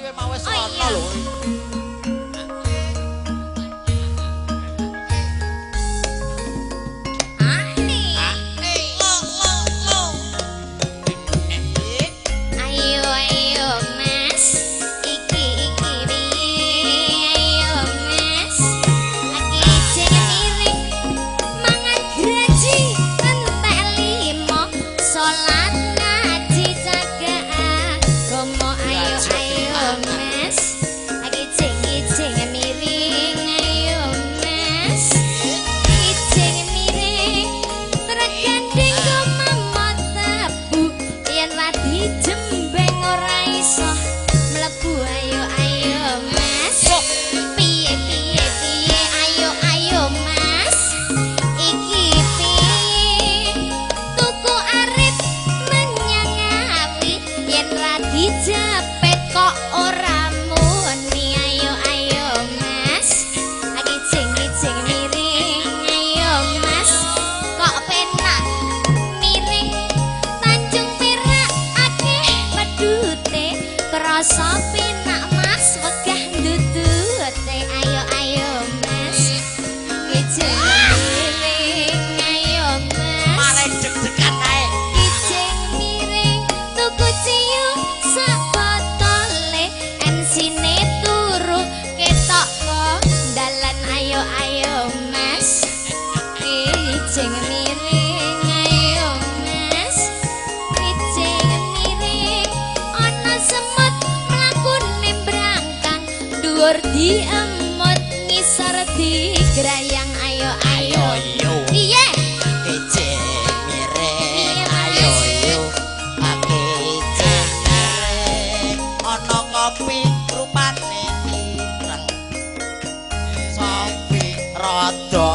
kowe mau wis ana lho. Ayo ayo Mas, iki iki piye? Ayo Mas, iki jeng miring mangan graji entek limo, salat ngaji jaga agama. Ayo ayo Mas, iki jeng miring. Ayo Mas, iki jeng miring tergandeng kemamot tebu yen ra dijembeng ora iso mlebu. Ayo ayo Mas, piye piye piye? Ayo ayo Mas, iki piye? Tuku arit menyang Ngawi yen ra dijepit kok ora muni. Ayo ayo Mas, iki jeng miring. Ayo Mas, kok penak miring Tanjung Perak akeh pedute krasa penak Mas wegah ndutute. Ayo ayo Mas, kijing miring. Ayo Mas, Mare deg-degan ae. kijing miring tuku ciu sak botole MC-ne turu ketok kok dalan. Ayo ayo Mas, kijing miring. Ayo Mas, kijing miring ana semut mlakune brangkang dhuwur diemut ngisor digrayang. Ayo ayo Ayo yo. Piye? Kijing miring. Piye, Mas? Ayo yo. Kijing miring ana kopi rupane ireng. Sopi rada